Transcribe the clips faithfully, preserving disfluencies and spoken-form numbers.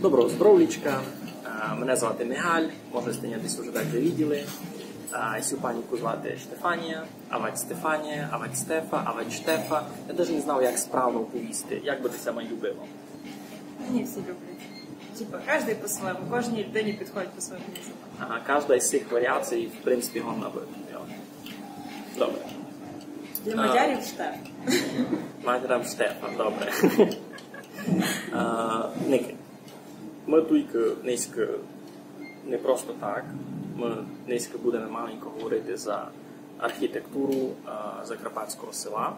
Доброго здоровлічка. А, мене звати Мигаль, може, сьте мене десь уже так виділи. А, сю паньку звати Штефанія, авадь Стефанія, авадь Стефа, авадь Штефа. Я даже не знав, як справно повісти, як бы ти ся май любило. Мені всі люблять. Типа, кожен по-своєму, кожній людині підходить по-своєму назва. Ага, кажда із цих варіацій, в принципі, годна быти. Йо. Добре. Для мадярів Штеф. Мадярам Штефа, добре. А, Ники, мы туйкы нынька не просто так, мы нынька будеме маленько говорити за архітектуру а, закарпатського села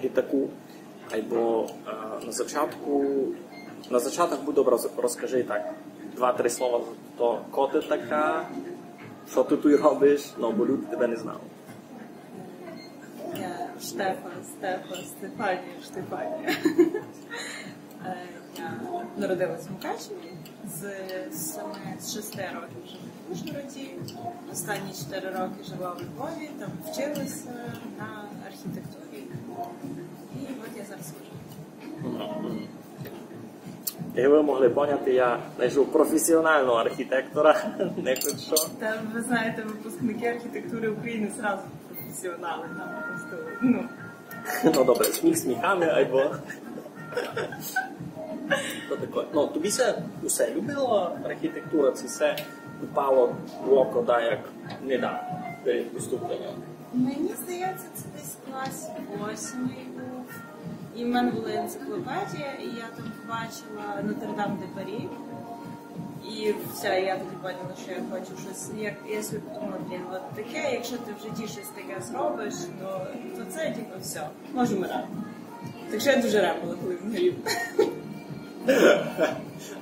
Гитаку. Айбо а, на зачатку, на зачаток будь добра, розкажи так два-три слова за то, ко ты така, што ты туй робиш, ну, бо люди тебе не знали. Я Штефа, Стефа, Стефанія, Штефанія. Е, Я народилась в Мукачеві, з семи, з шести років живу в Ужгороді. Останні чотири роки жила у Львові, там вчилася на архітектурі. І от я зараз служу. Як вы могли поняти, я знайшов професіоналного архітектора, не хоч што. Та ви знаєте, випускники архітектури України зразу професіонали, там просто, ну. Ну добре, сміх сміхами, айбо. Што таке? Ну, тобі ся усе любило, архітектура, ци всьо упало в око, да, як не да, перед поступленням? Мені здається, це десь клас восьмий був. І в мене була енциклопедія, і я там побачила Нотр-Дам де Парі. І все, я тоді поняла, що я хочу щось. Як я собі подумала, блін, от таке, якщо ти в житті щось таке зробиш, то, то це типу все. Можу вмирати. Так що я дуже рада була, коли вмираю.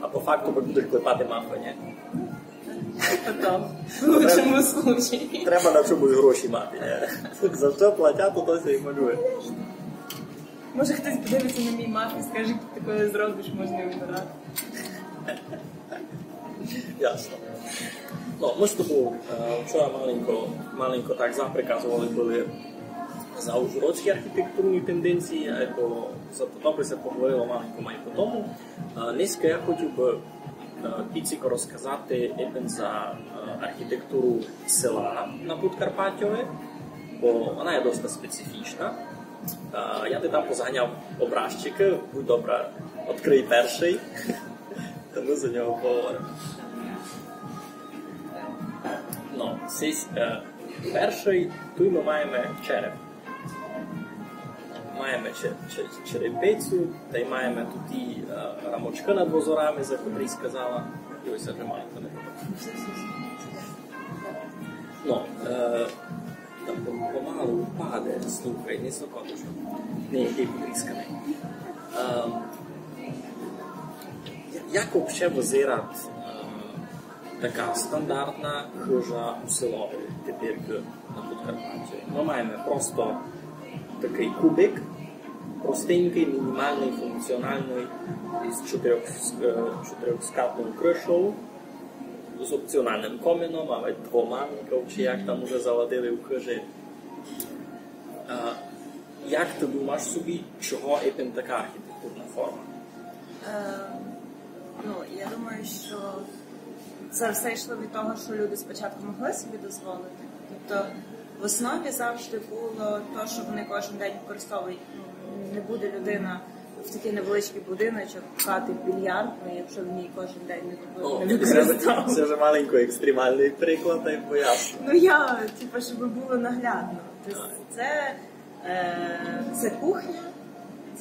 А по факту будеш клепати мафу, ні? Потом. В лучшому случаї. Треба на чомусь гроші мати, ні? За що платять, то ся і малює. Може, хтось подивиться на мій маф і скаже, як ти таке зробиш, можна і вмирати. Ясно. Ну, мы з тобою е, вчора маленько, маленько так заприказовали были за ужгородські архітектурні тенденції, айбо за то бы ся поговорило маленько май по тому. Е, Нынька я хотів бы е, піціко розказати епен за е, архітектуру села на Подкарпатьови, бо вона є доста специфічна. Е, Я ти там позаганяв образчикы, будь добра, відкрий першый, та мы за нього поговориме. Ну, сись е, першый, туй мы маєме череп. Маєме че- че- черепицю, тай маєме туй і е, рамочкы над возорами, за котрі сказала. І ось вже маленько не. Ну, е, там пом- помалу паде, слухай, не сокотушок. Не якый потрісканый. Е, я- як вообще вызират е, така стандартна хыжа у селови тепер на Подкарпатю? Мы маєме просто такый кубик, простенькый, мінімалный, функціоналный, із чотирьох, е, чотирьохскатною крышов, з опціоналным комином, але двома, чи як там уже заладили у хыжі. Е, Як ты думаш собі, чого епен така архітектурна форма? Е, ну, я думаю, що це все йшло від того, що люди спочатку могли собі дозволити. Тобто в основі завжди було те, що вони кожен день використовують. Ну, не буде людина в такий невеличкий будиночок пхати більярдну, якщо в ній кожен день не використовує. Це вже маленько екстремальный приклад, та й поясню. Ну я, типу, щоб було наглядно. Тобто це Е, Це кухня,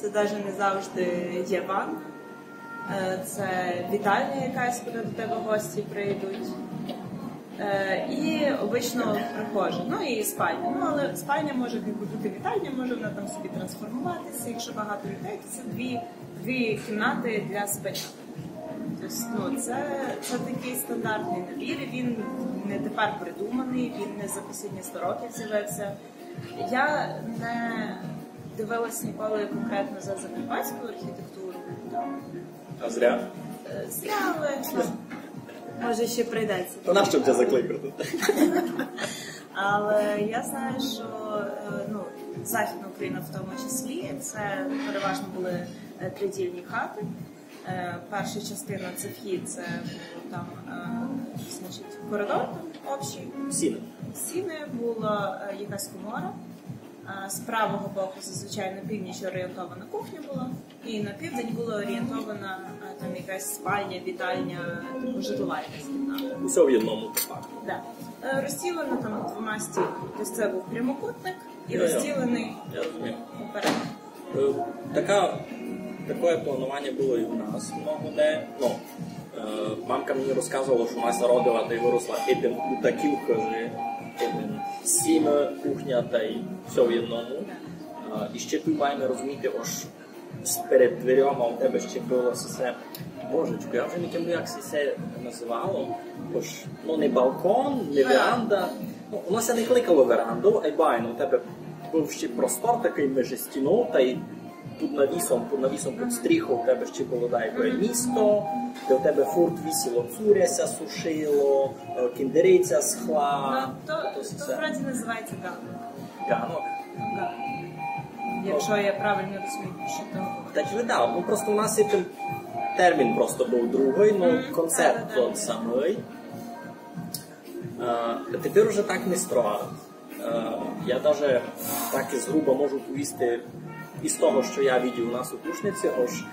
це навіть не завжди є ванна, е, це вітальня якась, куди до тебе гості прийдуть. Е, І обично прихожа, ну і спальня. Ну, але спальня може якби бути вітальня, може вона там собі трансформуватися. Якщо багато людей, то це дві, дві кімнати для спання. Тобто, ну, це, це такий стандартний набір, і він не тепер придуманий, він не за останні сто років з'явився. Я не дивилась ніколи конкретно за закарпатську архітектуру. А зря? Е, Зря, але ну, може ще прийдеться. То нащо тебе закликати? Але я знаю, що е, ну, Західна Україна в тому числі, це переважно були е, придільні хати. Е, перша частина — це вхід, це було там, е, значить, коридор там общий. Сіни. Сіни, була, е, якась комора. Е, з правого боку зазвичай на північ орієнтована кухня була, і на південь була орієнтована, е, там якась спальня, вітальня, типу житлова якась кімната. Усе в єдному компактно. Да. Е, розділено там двома стінами. Тобто це був прямокутник і розділений. Я розумію. Е, така, такоє планованя было і у нас много де. Ну, е, мамка мені розказовала, што вона ся родила тай выросла ідем у такій хыжі, ідем сіни, кухня тай всьо в єдному. Е, і ще туй маєме розуміти, ож сперед дверьома у тебе ще было сесе. Божечко, я вже не тямлю, як се, се называло. Ож, ну, не балкон, не веранда. Ну, воно ся не кликало верандов, айбо айно, у тебе быв ще простор такый межи стінов, тай під навісом, під навісом, під стріхов у тебе ще было дайкоє місто, де у тебе фурт висіло, цуря ся сушило, е, кіндериця схла. Ну, то, то справді называється ґанок. Ґанок? Да. Якщо я правильно розумію, що ти говориш. Так і видав. Ну, просто у нас є тим термін просто быв другый, ну, концепт тот самый. Е, тепер уже так не строго. Е, я даже так і згруба можу повісти із того, што я видів у нас у Кушниці, ож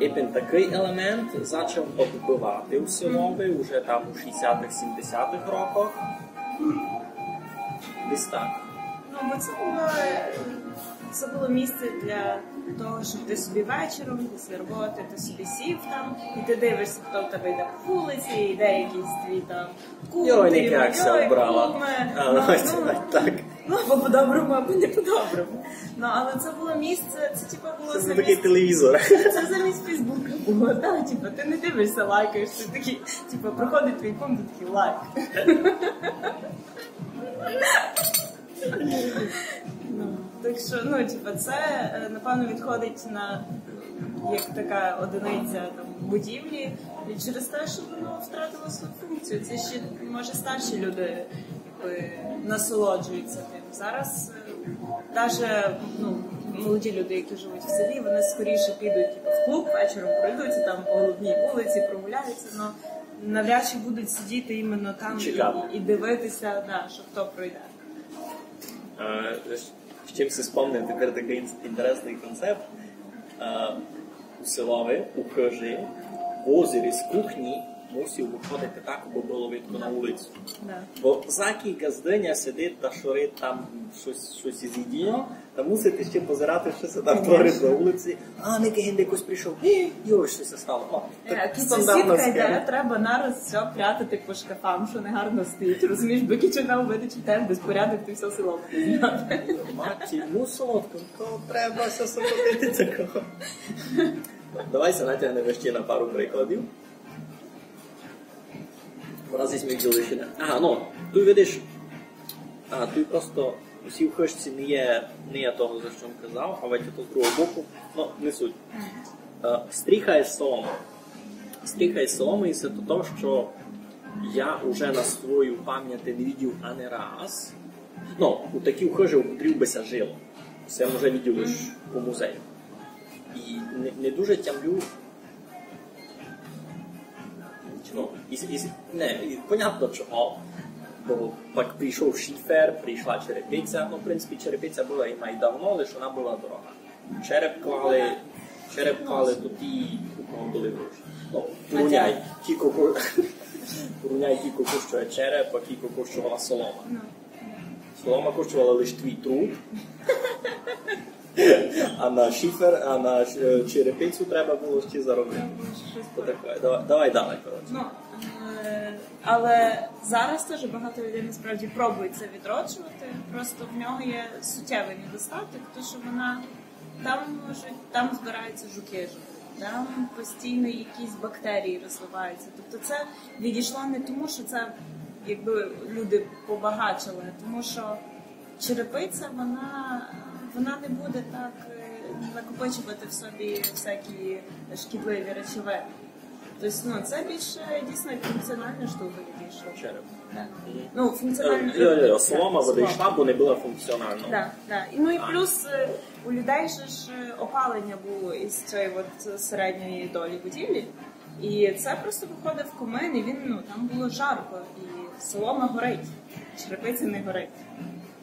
епен такый елемент зачав одбывати у Селови уже там у шістдесятых, сімдесятых роках. Десь так. Ну, бо це было, це было місце для того, щоб ти собі вечором після роботи, ти собі сів там, і ти дивишся, хто в тебе йде по вулиці, йде якийсь твій там кум, йой, ти його, ся йой, вбрала. Куме. А, ну, так. Ну, або по-доброму, або не по-доброму. Ну, але це было місце, це, типу, было... Це такый телевізор. Це замість Фейсбука было, да, типу, ти не дивишся, лайкаєш, ти такый, типу, проходить твій кум, ти такый лайк. Ну, так що, ну, типу, це, е, напевно, відходить на, як така одиниця там будівлі, і через те, що воно втратило свою функцію. Це ще, може, старші люди, якби, насолоджуються тим. Зараз, е, даже, ну, молоді люди, які живуть в селі, вони скоріше підуть, типу, в клуб, вечором пройдуться там по головній вулиці, прогуляються, но навряд чи будуть сидіти іменно там і, і дивитися, да, що хто пройде. Е, з чим ся спомнив тепер такый ін-, інтересный концепт. Е, у Селови, у хыжі, возир із кухні мусив выходити так, абы было видко на улицю. Да. Бо закі ґаздыня сидить та шорить там штось, штось із їдіньом, та мусить іщи позирати, што ся там творить на улиці. А, никай, генде якось прийшов. Е, йой, што ся стало. О, е, так стандартна схема. Сусідка йде, треба нараз всьо прятати по шкафам, што негарно стоїть, розумієш, бо кічена увидить, што там безпорядок, то всьо село буде знати. Маті, ну, солодко, то треба ся сокотити такого. Давай ся натягнеме іщи на пару прикладів. Раз єсьме виділи, што не. Ага, ну, туй видиш, а, туй просто у сій хыжці не є, не є того, за што м казав, а вадь то з другого боку, ну, не суть. Е, стріха єст солома. Стріха єст солома, і се то, што я уже на свою память не видів ани раз. Ну, у такій хыжі, у котрій бы ся жило. Се м уже видів лиш у музею. І не, не дуже тямлю, ну, і, і, не, і понятно чого. Бо пак прийшов шифер, прийшла черепиця. Ну, в принципі, черепиця была і май давно, лиш она была дорога. Череп клали, череп клали тоті, у кого были гроші. Ну, порівняй, кілько ко-, порівняй, кілько коштує череп, а кілько коштувала солома. Ну. Солома коштувала лиш твій труд, а на шифер, а на, е, черепицю треба было іщи заробити. Треба было штось... То таке. Давай, давай далі, коротше. Ну, е, але зараз теж багато людей насправді пробують це відроджувати. Просто в нього є суттєвый недостаток, то що вона там можуть, там збираються жуки, там постійно якісь бактерії розвиваються. Тобто це відійшло не тому, що це, якби, люди побагачили, а тому що черепиця, вона, вона не буде так, е, накопичувати в собі всякі шкідливі речовини. Тобто, ну, це більше дійсно як функціональна штука, як Череп. Ну, функціонально. Е, е, е, солома вода йшла, бо не була функціональна. Да, да. І, ну і плюс е, у людей же ж е, опалення було із цієї от середньої долі будівлі. І це просто виходив комин, і він, ну, там було жарко, і солома горить, черепиця не горить.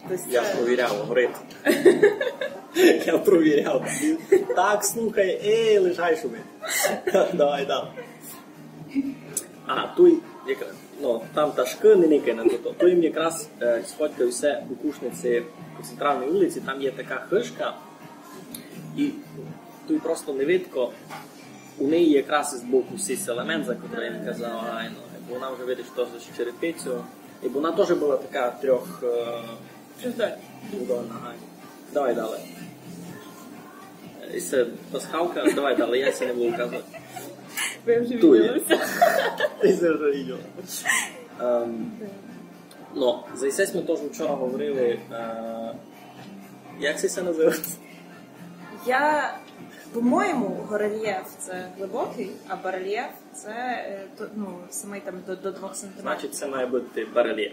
Тобто Я це- провіряв, горить. Я провіряв. Так, слухай, ей, лишай шумити. Давай, давай. А, туй, якраз, ну, там ташкы, не никай на то. Туй им якраз е, сходка все у Кушниці, по центральній вулиці, там є така хижка, і туй просто не видко. У неї якраз із боку сись елемент, за котрий я казав, айно. Бо вона вже видиш, що з черепицю. І вона теж була така трьох е, Що так? будована. Айно. Давай далі. І це пасхалка, давай далі, я це не буду казати. Ви вже Туй. Виділися. Ти це вже видів. Ем, ну, за це ми теж вчора говорили. Е, як це все називається? Я, по-моєму, горельєф це глибокий, а барельєф це е, то, ну, самий там до, до двох сантиметрів. Значить, це має бути барельєф.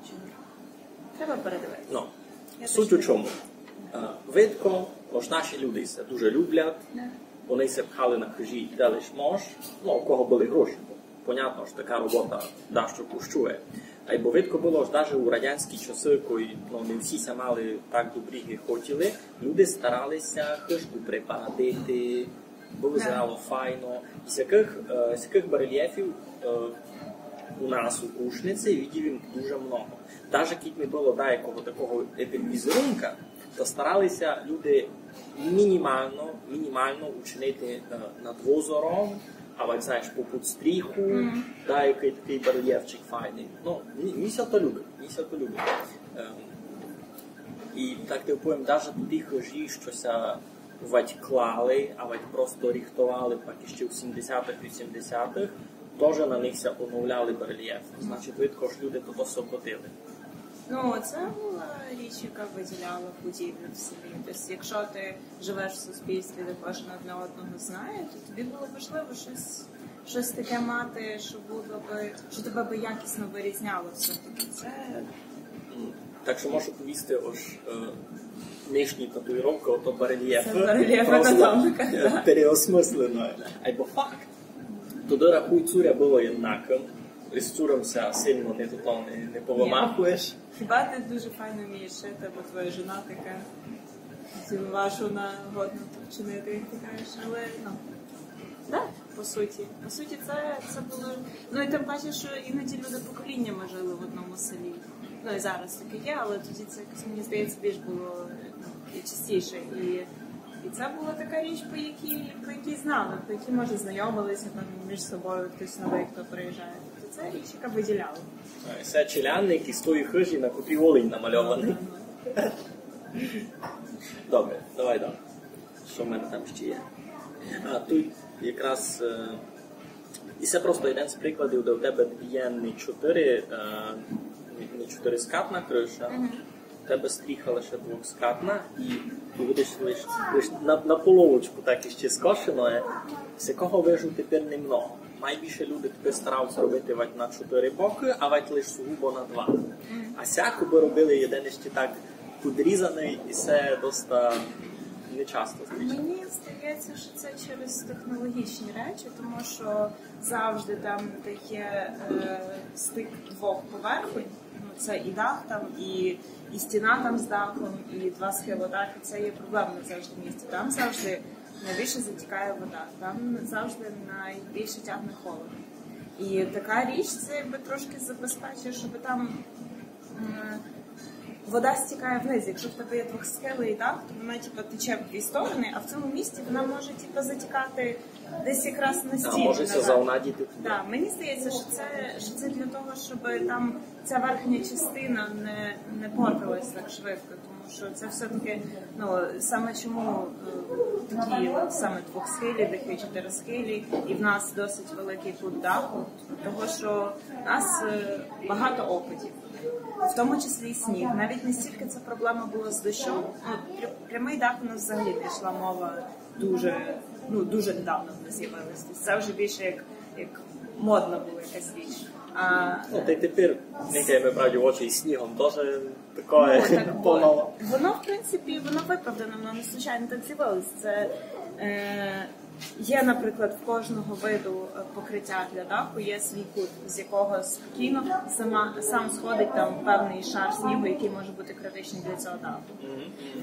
Чи ні? Треба передивитися. Ну, Я суть у точно чому? Е, видко, ож наші люди це дуже люблять. Вони ся пхали на хижі, де лиш мож. Ну, у кого були гроші, бо понятно, що така робота дещо коштує. Айбо видко було, ож навіть у радянські часи, коли ну, не всі ся мали так добрі, як хотіли, люди старалися хижку припарадити, бо визирало файно. І сяких, е, сяких барельєфів е, у нас у Кушниці видів їм дуже много. Даже кідь не було деякого такого епівізерунка, то старалися люди мінімально, мінімально учинити е, над возором, або, як знаєш, попід стріху, деякий такий барельєфчик файний. Ну, мені, мені ся то любить, мені ся то любить. Ем, і так ти повім, навіть ті хижі, що ся вадь клали, а вадь просто ріхтовали, так іще в сімдесятых, вісімдесятых, теж на них ся оновляли барельєфи. Значить, видко, що люди то сокотили. Ну, це була річ, яка виділяла будівлю в селі. Тобто, якщо ти живеш в суспільстві, де кожен одне одного знає, то тобі було важливо щось, щось таке мати, що було би, що тебе би якісно вирізняло все-таки. Це Так що можу повісти, ож е, нижні татуїровки, ото барельєфи. Це барельєфи Просто, анатоміка, е, да. Переосмислено. Айбо факт. Туды рахуй, цуря было єднакым. З цуром ся сильно не, то, не, не повымахуєш. Хіба ти дуже файно вмієш шити, бо твоя жона така, цілу вашу вона годна тут чинити, як ти кажеш, але ну. Да, по суті. По суті, це, це було. Ну і тим паче, що іноді люди поколіннями жили в одному селі. Ну і зараз таке є, але тоді це якось, мені здається, більш було ну, і частіше. І, і це була така річ, по якій, по якій знали, по якій, може, знайомилися там між собою хтось новий, хто приїжджає. Тобто це річ, яка виділяла. Е, Се челядник із тої хижі, на котрій олень намальований. Добре, давай далі. Що в мене там ще є? А, тут якраз. Е, і це просто один з прикладів, де у тебе є не чотири, е, не- не чотирискатна криша, у тебе стріха лише двохскатна, і ти видиш лише, лише на, на половочку так іще скошено. Е. Всякого вижу тепер немного. Найбільше люди тепер стараються робити вать на чотири боки, а вать лише сугубо на два. А сяк би робили єдине ще так підрізаний, і це доста нечасто зустрічається. Мені здається, що це через технологічні речі, тому що завжди там, де є е, стик двох поверхонь, ну це і дах там, і, і стіна там з дахом, і два схилодахи, це є проблемне завжди місце. Там завжди найбільше затікає вода, там завжди найбільше тягне холод. І така річ, це якби трошки забезпечує, щоб там м, вода стікає вниз. Якщо в тебе є двохсхилий дах, то вона типу, тече в дві сторони, а в цьому місці вона може типу, затікати десь якраз на А стіну. може ся назад. Заунадити туди. Так, мені здається, що це, що це для того, щоб там ця верхня частина не, не портилась так швидко, тому що це все-таки, ну, саме чому е, такі от саме двохсхилі, такі чотирисхилі, і в нас досить великий кут даху, того що в нас е, багато опадів, в тому числі і сніг. Навіть не стільки ця проблема була з дощом, ну, пря- прямий дах у нас взагалі не йшла мова дуже, ну, дуже недавно в нас з'явилась. Тобто це вже більше як Як модна была якась річ. А, ну, та й тепер никаєме правді в очі із снігом, тоже такоє. Ну, так, бо помало. Воно, в принципі, воно виправдано, воно не случайно так з'явилось. Це е, є, наприклад, в кожного виду е, покриття для даху є свій кут, з якого спокійно сама, сам сходить там певний шар снігу, який може бути критичний для цього даху.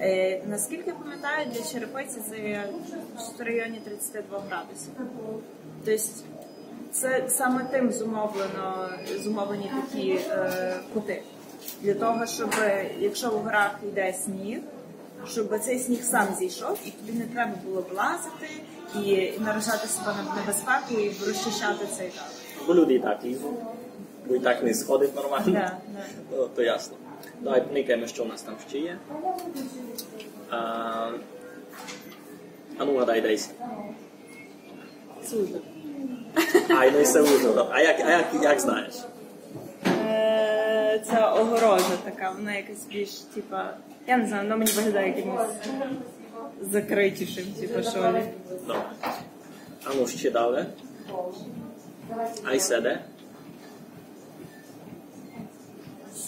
Е, наскільки я пам'ятаю, для черепиці це в районі тридцяти двох градусів. Тобто це саме тим зумовлено, зумовлені такі е, кути. Для того, щоб, якщо в горах йде сніг, щоб цей сніг сам зійшов, і тобі не треба було влазити і наражати себе на небезпеку і розчищати цей дах. Бо люди і так лізуть, бо і так не сходить нормально. Да, да. Ну, то ясно. Давай поникаєме, що у нас там ще є. А, а ну, гадай, дайся. Це Ужгород. Ай, ну і це Ужгород. А як, а як, як знаєш? Е, Це огорожа така, вона якась більш, типа, я не знаю, вона мені виглядає якимось закритішим, типа, що ли. Добре. А ну, ще далі. А і це де?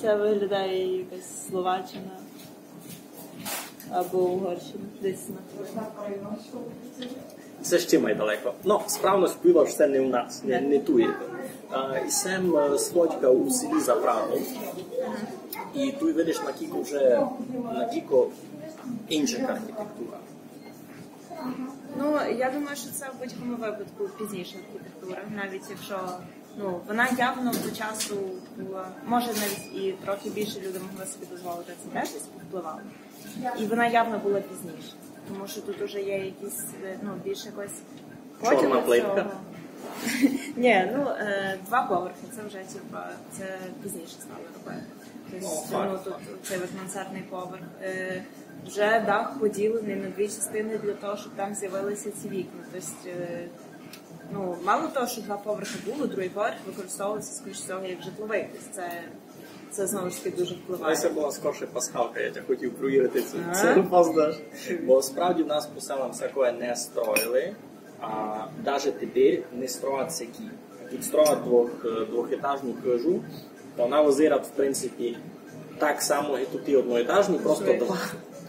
Це виглядає якась Словаччина або Угорщина, десь на. Це ще май далеко. Ну, справно сповіла, що це не у нас, не, не туй. А, і сам е, сходка у селі за Прагом. І туй видиш, накілько вже, накілько інша архітектура. Ну, я думаю, що це в будь-якому випадку пізніша архітектура, навіть якщо, ну, вона явно по часу була, може, навіть і трохи більше люди могли собі дозволити, це теж десь повпливало. І вона явно була пізніше, тому що тут уже є якісь, е, ну, більш якось потім. Чорна плитка? Ні, ну, е, два поверхи, це вже, типа, це пізніше стали робити. Тобто, ну, тут цей от мансардний поверх. Е, вже дах поділений на дві частини для того, щоб там з'явилися ці вікна. Тобто, е, ну, мало того, що два поверхи було, другий поверх використовувався, скоріш всього, як житловий. Тобто це, це знову ж таки дуже впливає. Це була скорше пасхалка, я тя хотів провірити, чи це опоздаш. Бо справді в нас по селам такое не строїли, а даже тепер не строять сякі. Як строять двох, е, двохетажну хижу, то вона визирать, в принципі, так само, як і ті одноетажні, просто два.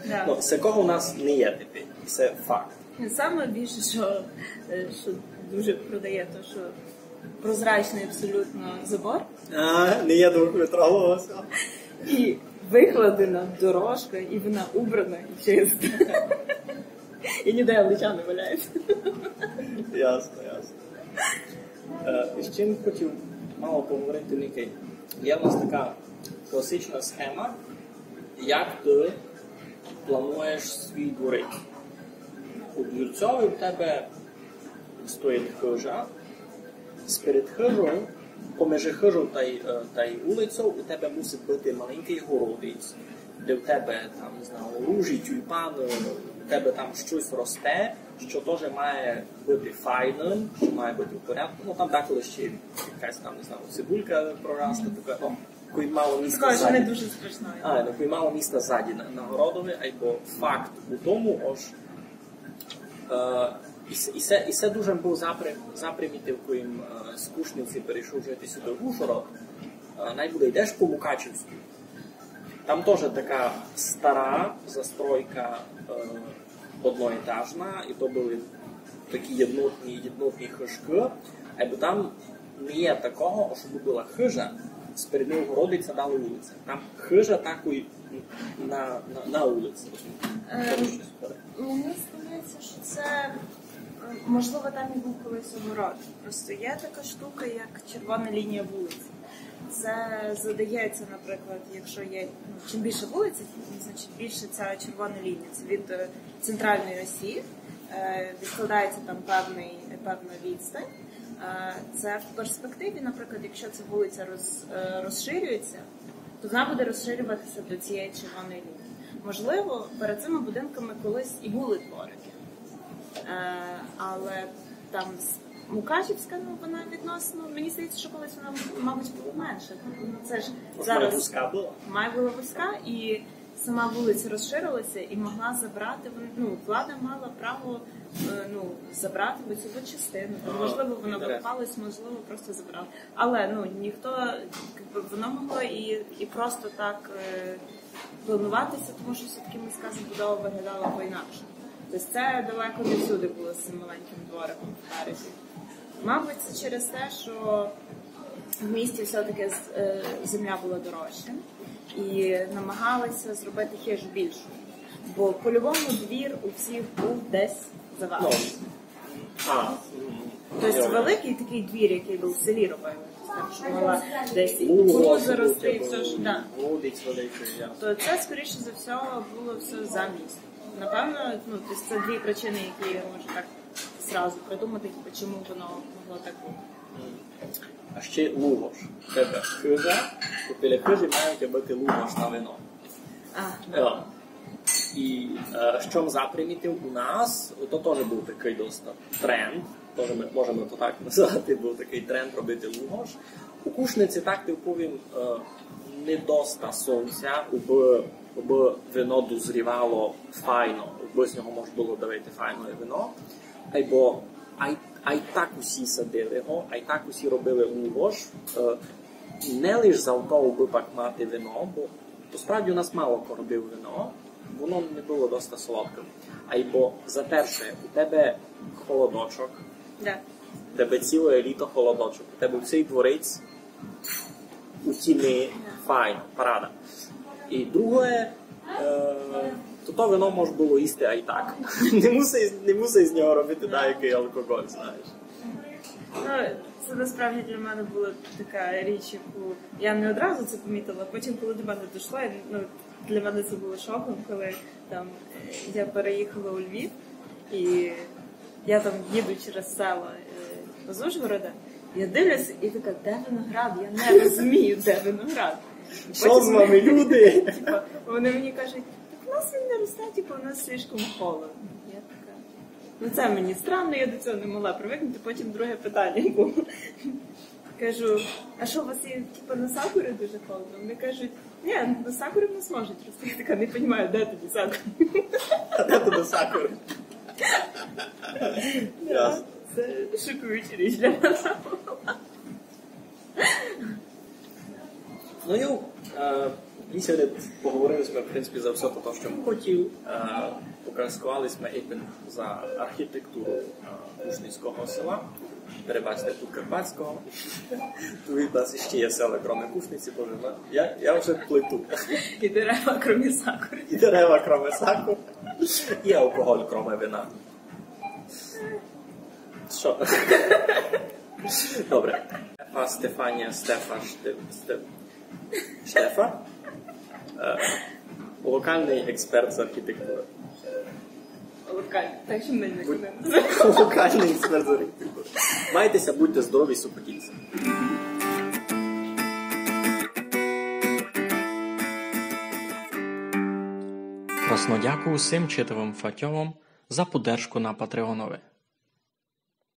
Да. Ну, сякого у нас не є тепер. Це факт. Саме більше, що, е, що дуже продає, то що прозрачний абсолютно забор. А, не є двохметрового, все. І викладена дорожка, і вона убрана і чиста. І ніде лича не валяється. Ясно, ясно. Е, і з чим хотів мало поговорити, Нікей. Є в нас така класична схема, як ти плануєш свій дворець. У двірцьові в тебе стоїть хижа, сперед хижов, поміж хижов тай, е, тай улицьов у тебе мусить быти маленькый городець, де в тебе, там, не знаю, ружі, тюльпаны, у тебе там штось росте, што тоже має быти файным, што має быти в порядку. Ну, там деколи ще якась там, не знаю, цибулька прорасте, таке, ну, коли мало міста. Такое, што не дуже страшне. А, ну, коли мало міста ззаді на, на городови, айбо факт у тому, ож Е, і, се- і, се, і се дуже быв запри, запримітив, коли м, е, з Кушниці перейшов жити сюди в Ужгород. Е, най буде йдеш по Мукачівській. Там тоже така стара застройка е, одноетажна, і то были такі єднотні, єднотні хижкы. Айбо там не є такого, щоб была хижа, сперед неї городиця, далі улиця. Там хижа такой на, на, на улици. Е, Мені здається, що це, е, можливо, там і був колись огород. Просто є така штука, як червона лінія вулиці. Це задається, наприклад, якщо є, ну, чим більше вулиць, тим, значить, більше ця червона лінія. Це від е, центральної осі, е, відкладається там певний, певна відстань. Е, Це в перспективі, наприклад, якщо ця вулиця роз, е, розширюється, то вона буде розширюватися до цієї червоної лінії. Можливо, перед цими будинками колись і були дворики. Е, Але там з- Мукачівська, ну, вона відносно, мені здається, що колись вона, мабуть, була менше. Ну, це ж зараз май вузька була. Май була вузька, і Сама вулиця розширилася і могла забрати, вон- ну, влада мала право е, ну, забрати оцю от частину. Там, Ага, можливо, воно інтересно. Викопалось, можливо, просто забрали. Але ну, ніхто, якби, воно могло і, і просто так е, плануватися, тому що все-таки міська забудова виглядала по-інакше. Тобто це далеко не всюди було з цим маленьким двориком в березі. Мабуть, це через те, що в місті все-таки з- е, земля була дорожча і намагалися зробити хижу більшу. Бо по-любому двір у всіх був десь за вами. Ну, а, Тобто великий такий двір, який був в селі робили. Так що мала десь і кукурудза рости, і все ж. Да. Водець великий, я. То це, скоріше за всього, було все за місто. Напевно, ну, тобто це дві причини, які я можу так зразу придумати, типу, чому воно могло так бути. А ще лугош. Тебе хижа, то біля хижі мають бути лугош на вино. А, Е, І е, що м запримітив у нас, то теж був такий доста тренд, теж ми можемо то так назвати, був такий тренд робити лугош. У Кушниці, так ти повім, е, не доста сонця, аби, аби вино дозрівало файно, аби з нього можна було давити файне вино. Айбо ай, ай так усі садили го, ай так усі робили лугош. Е, не лиш за то, аби пак мати вино, бо насправді у нас мало хто робив вино, воно не було доста солодким. Айбо за перше, у тебе холодочок, да. у тебе ціле літо холодочок, у тебе всій дворець у тіни, файно, парада. І друге, е, то, то вино мож було їсти ай так. Не мусиш, не мусиш з нього робити деякий алкоголь, знаєш. Ну, це насправді для мене була така річ, яку я не одразу це помітила. Потім, коли до мене дійшло, я, ну, для мене це було шоком, коли там е, я переїхала у Львів, і я там їду через село е, з Ужгорода. Я дивлюся і така, де виноград? Я не розумію, де виноград. Що з вами, люди? Типа, вони мені кажуть, так у нас він не росте, типу, у нас слишком холодно. Я така. Ну це мені странно, я до цього не могла привикнути. Потім друге питання було. Кажу, а що у вас є, типу, на Сакурі дуже холодно? Вони кажуть, ні, на Сакурі в нас можуть рости. Я така, не розумію, де тоді Сакурі? А де туди Сакурі? Ясно. Це шокуюча річ для мене була. Ну, йо, е, ми сьогодні поговорили сьме, в принципі, за все те, що я хотів. Е, покраскували сьме ипен за архітектуру е, Кушницького села. Перебачте, тут карпатського. Тут у нас ще є села, кроме Кушниці, боже, ну, я, я вже плету. І дерева, кроме Сакурі. І дерева, кроме Сакурі. І алкоголь, кроме вина. Що? Добре. Штефа, Стефанія, Стефа, Штеф... Штеф... Штефа. Е, локалний експерт з архітектури. Локальний. Так що мене не Локалний експерт з архітектури. Майте ся, будьте здорові, супокійте ся. Красно дякую усім читавым фатьовам за поддержку на Патреонови.